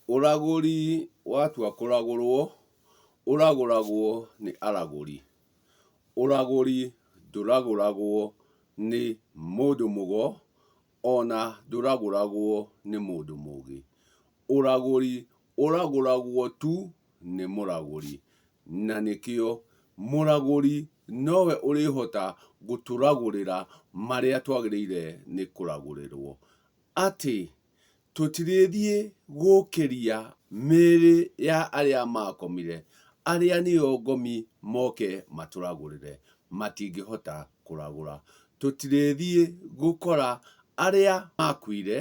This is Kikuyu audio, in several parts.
Ũragũri watua kũragũrwo, ũragũragwo nĩ aragũri. Ũragũri ndũragũragwo nĩ mũndũ mũgo ona ndũragũragwo nĩ mũndũ mũgĩ. Ũragũri ũragũragwo tu nĩ mũragũri. Na nĩkĩo mũragũri nowe ũrĩhota gũtũragũrĩra marĩa twagĩrĩire nĩ kũragũrĩrwo. Atĩ Tũtirĩthiĩ gũkĩria mĩĩrĩ ya arĩa makomire, arĩa nĩo ngomi moke matũragũrĩre. Matingĩhota kũragũra. Tũtirĩthiĩ gũkora arĩa makuire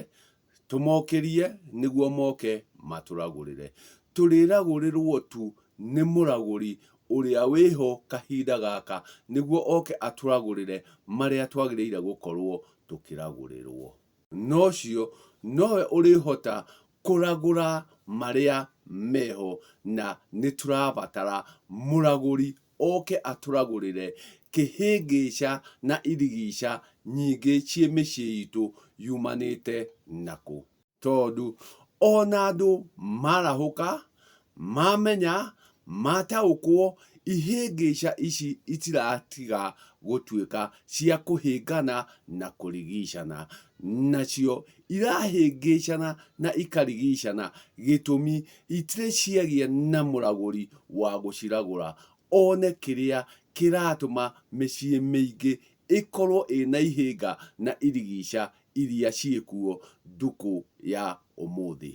tũmokĩrie nĩguo moke matũragũrĩre. Tũrĩragũrĩrwo tu nĩ mũragũri ũrĩa wĩho kahinda gaka nĩguo oke atũragũrĩre marĩa twagĩrĩire gũkorwo tũkĩragũrĩrwo. Na ũcio nowe ũrĩhota kũragũra marĩa meho, na nĩtũrabatara mũragũri oke atũragũrĩre kĩhĩngĩca na irigica nyingĩ ciĩ mĩciĩ itũ yumanĩte nakũ. Tondũ ona andũ marahũka, mamenya, mataũkwo, ihĩngĩca ici itiratiga gũtuĩka cia kũhĩngana na kũrigicana. Nacio irahĩngĩcana na ikarigicana gĩtũmi itirĩ ciagĩa na mũragũri wa gũciragũra one kĩrĩa kĩratũma mĩciĩ mĩingĩ ĩkorwo ĩna ihĩnga na irigica iria ciĩkuo ndukũ ya ũmũthĩ.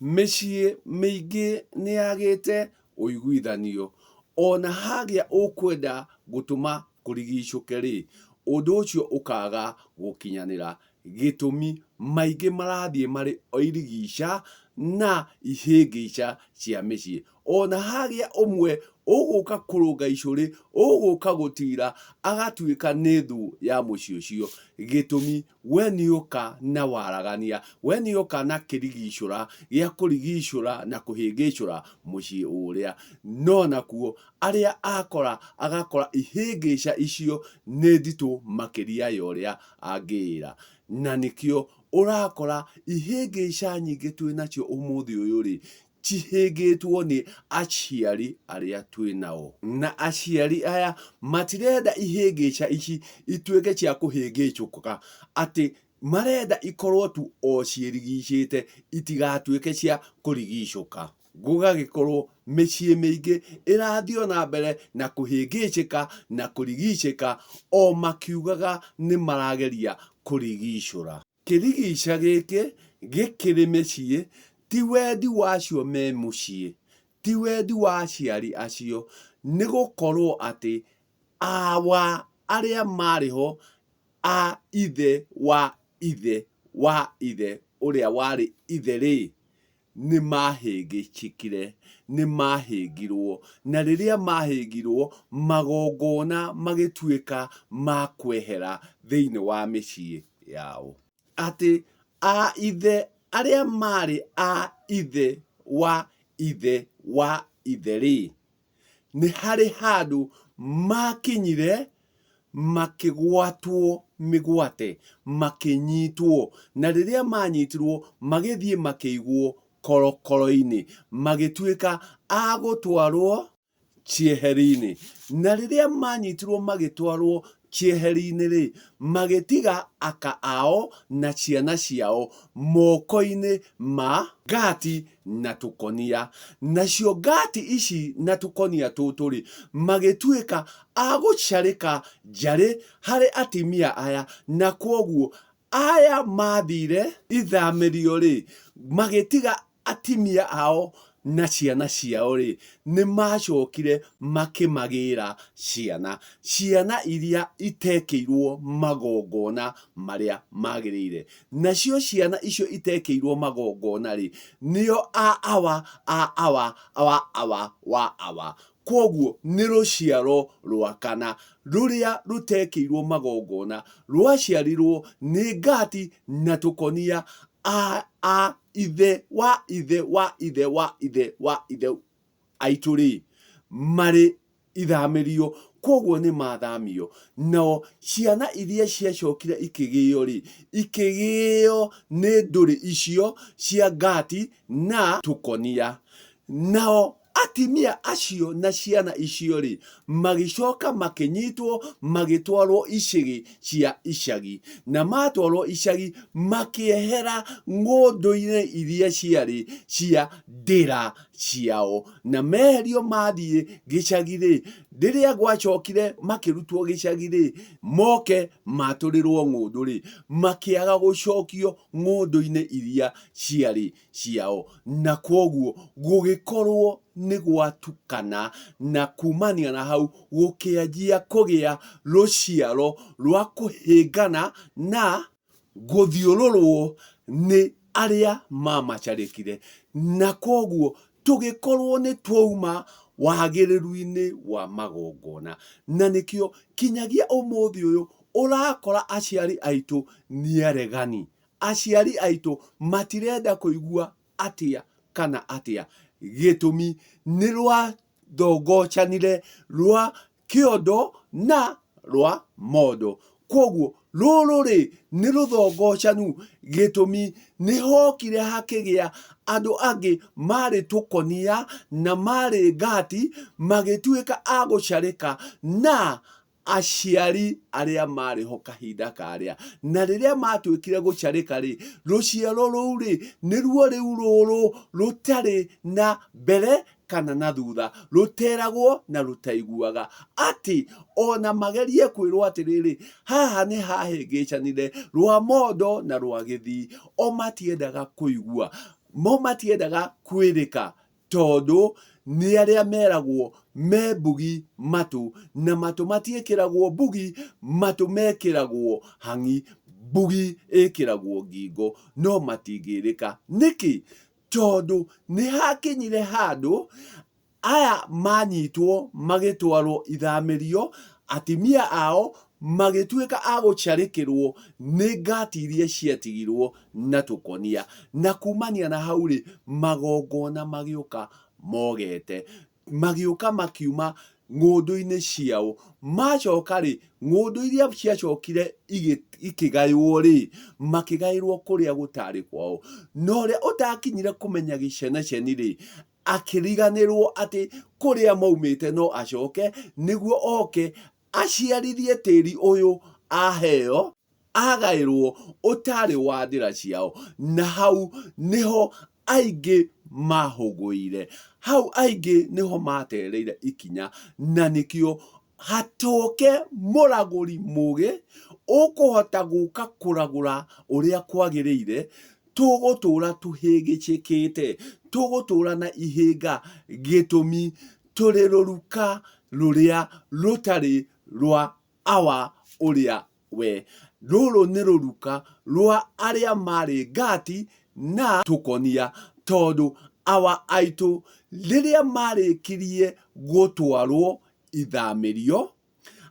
Mĩciĩ mĩingĩ nĩyagĩte ũiguithanio, ona hagĩa ũkwenda gũtũma kũrigicũke-rĩ, ũndũ ũcio ũkaga gũkinyanĩra. Gĩtũmi, maingĩ marathiĩ marĩ o irigica na ihĩngĩca cia mĩciĩ. Ona hagĩa ũmwe ũgũka kũrũnga icũrĩ, ũgũka gũtira, agatuĩka nĩ thũ ya mũciĩ ũcio. Gĩtũmi, We nĩoka na waragania, we nĩoka na kĩrigicũra gĩa kũrigicũra na kũhĩngĩcũra mũciĩ ũrĩa. No nakuo arĩa akora agakora ihĩngĩca icio nĩ nditũ makĩria ya ũrĩa angĩĩra. Na nĩkĩo ũrakora ihĩngĩca nyingĩ twĩ nacio ũmũthĩ ũyũ-rĩ, cihĩngĩtwo nĩ aciari arĩa twĩ nao. Na aciari aya matirenda ihĩngĩca ici ituĩke cia kũhĩngĩcũka, atĩ marenda ikorwo tu o ciĩrigicĩte itigatuĩke cia kũrigicũka. Gũgagĩkorwo mĩciĩ mĩingĩ ĩrathiĩ o na mbere na kũhĩngĩcĩka na kũrigicĩka o makiugaga nĩ marageria kũrigicũra. Kĩrigica gĩkĩ gĩkĩrĩ mĩciĩ ti wendi wa acio me mũciĩ, ti wendi wa aciari acio, nĩ gũkorwo atĩ awa arĩa marĩ ho a ithe wa ithe wa ithe ũrĩa warĩ ithe-rĩ, nĩ mahĩngĩcĩkire, nĩ mahĩngirwo, na rĩrĩa mahĩngirwo, magongona magĩtuĩka ma kwehera thĩinĩ wa mĩciĩ yao. Atĩ a ithe arĩa marĩ a ithe wa ithe wa ithe-rĩ, nĩ harĩ handũ makinyire makĩgwatwo mĩgwate, makĩnyitwo, na rĩrĩa manyitirwo magĩthiĩ makĩigwo korokoro-inĩ, magĩtuĩka a gũtwarwo cieheri-inĩ. Na rĩrĩa manyitirwo magĩtwarwo cieheri-inĩ-rĩ, magĩtiga aka ao na ciana ciao moko-inĩ ma Ngati na tũkonia. Nacio ngati ici na tũkonia tũtũ-rĩ, magĩtuĩka a gũcarĩka njarĩ harĩ atimia aya, na kwoguo aya mathire ithamĩrio-rĩ, magĩtiga atimia ao na ciana ciao-rĩ, nĩ macokire makĩmagĩra ciana, ciana iria itekĩirwo magongona marĩa magĩrĩire. Nacio ciana icio itekĩirwo magongona-rĩ, nĩo a awa a awa wa awa wa awa. Kwoguo nĩ rũciaro rwa kana rũrĩa rũtekĩirwo magongona, rwaciarirwo nĩ Ngati na Tũkonia a a ithe wa ithe wa ithe wa ithe wa ithe aitũ-rĩ, marĩ ithamĩrio. Kwoguo nĩ mathamio. Nao ciana iria ciacokire ikĩgĩo rĩ, ikĩgĩo nĩ ndũrĩ icio cia Gati na Tũkonia. Nao atimia acio na ciana icio rĩ, magĩcoka makĩnyitwo magĩtwarwo icĩgĩ cia icagi. Na matwarwo icagi makĩehera ng'ũndũ-inĩ iria ciarĩ cia ndĩra ciao. Na meherio mathiĩ gĩcagi-rĩ, rĩrĩa gwacokire makĩrutwo gĩcagi-rĩ, moke matũrĩrwo ng'ũndũ-rĩ, makĩaga gũcokio ng'ũndũ-inĩ iria ciarĩ ciao. Na kwoguo gũgĩkorwo nĩ gwatukana, na kumania na hau gũkĩanjia kũgĩa rũciaro rwa kũhĩngana na gũthiũrũrwo nĩ arĩa mamacarĩkire. Na kwoguo tũgĩkorwo nĩ twauma wagĩrĩru-inĩ wa magongona. Na nĩkĩo kinyagia ũmũthĩ ũyũ ũrakora aciari aitũ nĩ aregani. Aciari aitũ matirenda kũigua atĩa kana atĩa. Gĩtũmi nĩ rwathongocanire rwa kĩondo na rwa mondo. Kwoguo rũrũ rĩ nĩ rũthongocanu gĩtũmi nĩ hokire hakĩgĩa andũ angĩ marĩ tũkonia na marĩ ngati magĩtuĩka a gũcarĩka na aciari arĩa marĩ ho kahinda karĩa. Na rĩrĩa matuĩkire gũcarĩka rĩ, rũciaro rũu rĩ, nĩruo rĩu rũrũ rũtarĩ na mbere kana na thutha, rũteragwo na rũtaiguaga. Atĩ ona magerie kwĩrwo atĩrĩrĩ, haha nĩ hahĩngĩcanire rwa mondo na rwa gĩthii, o matiendaga kũigua, mo matiendaga kwĩrĩka tondũ nĩ arĩa meragwo me mbugi matũ, na matũ matiĩkĩragwo mbugi, matũ mekĩragwo hang'i, mbugi ĩkĩragwo ngingo, no matingĩrĩka. Nĩkĩ? Tondũ nĩ hakinyire handũ aya manyitwo magĩtwarwo ithamĩrio, atimia ao magĩtuĩka a gũcarĩkĩrwo nĩ ngati iria ciatigirwo na tũkonia. Na kumania na hau rĩ, magongona magĩũka mogete. Magĩũka makiuma ng'ũndũ-inĩ ciao. Macoka rĩ, ng'ũndũ iria ciacokire ikĩgaywo rĩ, makĩgaĩrwo kũrĩa gũtarĩ kwao. Na ũrĩa ũtakinyire kũmenya gĩceneceni rĩ, akĩriganĩrwo atĩ kũrĩa maumĩte no acoke nĩguo oke aciarithie tĩri ũyũ aheo agaĩrwo ũtarĩ wa ndĩra ciao. Na hau nĩho aingĩ mahũgũire, hau aingĩ nĩho matereire ikinya, na nĩkĩo hatoke mũragũri mũgĩ ũkũhota gũka kũragũra ũrĩa kwagĩrĩire. Tũgũtũra tũhĩngĩcĩkĩte, tũgũtũra na ihĩnga, gĩtũmi tũrĩ rũruka rũrĩa rũtarĩ rwa awa ũrĩa we. Rũrũ nĩ rũruka rwa arĩa marĩ Gati na Tũkonia, tondũ awa aitũ rĩrĩa marĩkirie gũtwarwo ithamĩrio,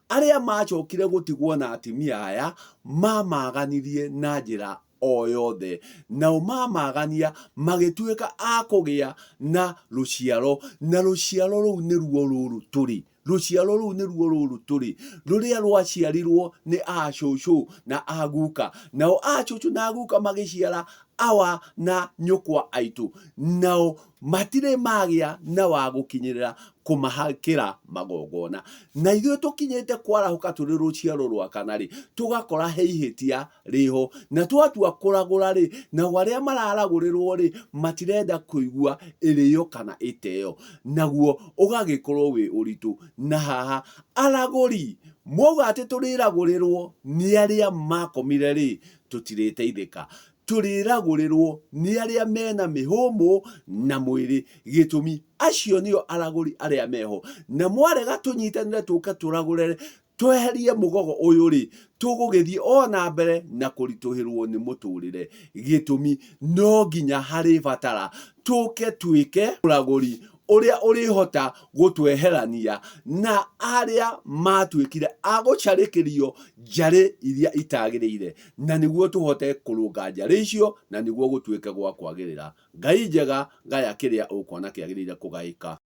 Arĩa maacokire gũtigwo na atumia aya maamaganirie na njĩra o yothe, nao maamagania magĩtuĩka a kũgĩa na rũciaro, na rũciaro rũu nĩruo rũrũ tũrĩ. Rũciaro rũu nĩruo rũrũ tũrĩ, rũrĩa rwaciarirwo nĩ acũcũ na aguka, nao acũcũ na aguka magĩciara awa na nyũkwa aitũ, nao matirĩ magĩa na wa gũkinyĩrĩra kũmahakĩra magongona. Na ithuĩ tũkinyĩte kwarahũka tũrĩ rũciaro rwa kana-rĩ, tũgakora he ihĩtia rĩho. Na twatua kũragũra-rĩ, nao arĩa mararagũrĩrwo-rĩ, matirenda kũigua ĩrĩo kana ĩteo. Naguo ũgagĩkorwo wĩ ũritũ. Na haha aragũri mwauga atĩ tũrĩragũrĩrwo nĩ arĩa makomire-rĩ, tũtirĩteithĩka. Tũrĩragũrĩrwo nĩ arĩa mena mĩhũmũ na mwĩrĩ. Gĩtũmi, acio nĩo aragũri arĩa meho. Na mwarega tũnyitanĩre tũke tũragũre tweherie mũgogo ũyũ-rĩ, tũgũgĩthiĩ o na mbere na kũritũhĩrwo nĩ mũtũrĩre. Gĩtũmi, no nginya harĩbatara tũke twĩke ũragũri ũrĩa ũrĩhota gũtweherania na arĩa matuĩkire a gũcarĩkĩrio njarĩ iria itagĩrĩire, na nĩguo tũhote kũrũnga njarĩ icio na nĩguo gũtuĩke gwa kwagĩrĩra. Ngai njega, gaya kĩrĩa ũkuona kĩagĩrĩire kũgaĩka.